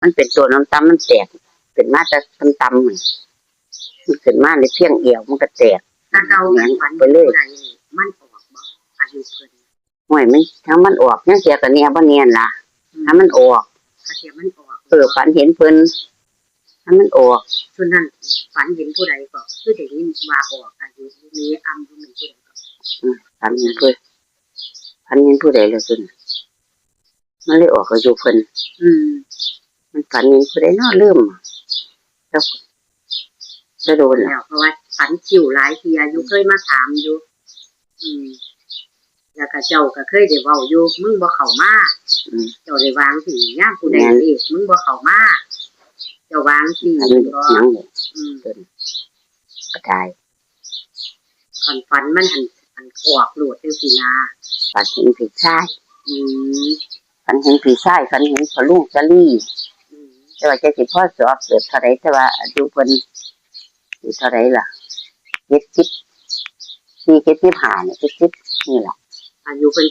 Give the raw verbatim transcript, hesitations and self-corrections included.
มันเป็นต้นต่ำๆ มันแตก ขึ้นมาแต่ต่ำๆ มัน มันขึ้นมาในเพียงเอวมันก็แตก ถ้าเก่า แหง มันฝัน ไปเลย ผู้ใดนี่มันออกบ่ อายุเพิ่น ห้วย มัน ถ้ามันออก จั่งเทื่อก็แน่บ่แน่ล่ะ อืม ถ้ามันออก ถ้าเทื่อมันออก เออ ฝันเห็นเพิ่น ถ้ามันออก ส่วนนั้น ฝันเห็นผู้ใดก็ คือได้ยินว่าออกอายุ มีอำอยู่ แม่นผู้ใดก็ อืม ฝันเห็นเพิ่น ฝันเห็นผู้ใดล่ะซุ่น มันเลยออกอายุเพิ่น อืม มันฝันเห็นผู้ใดน้อ ลืม แล้ว จะโดน แล้ว เพราะว่าฝันคิวหลายเทื่ออยู่ เคยมาถามอยู่ อืม แล้วก็เจ้าก็เคยได้เว้าอยู่ มึงบ่เข้ามา อืม เจ้าได้วางสิ ยามผู้ใด แม่น เรียก มึงบ่เข้ามา เจ้าวางสิ อันนี้ บ่ หยังเนี่ย อืม เพิ่นก็ได้ คันฝันมันหั้น อันออกโลดจั่งซี้นะ ฝันเห็นผีชาย อืม ฝันเห็นผีชาย ฝันเห็นพ่อลุงสาลี อืม แต่ว่าจักสิ พ.ศ. เกิดเท่าใด แต่ว่าอายุเพิ่นสิเท่าใดล่ะ เจ็ดสิบสี่ เจ็ดสิบห้า นี่ เจ็ดสิบ นี่ล่ะ อายุเพิ่น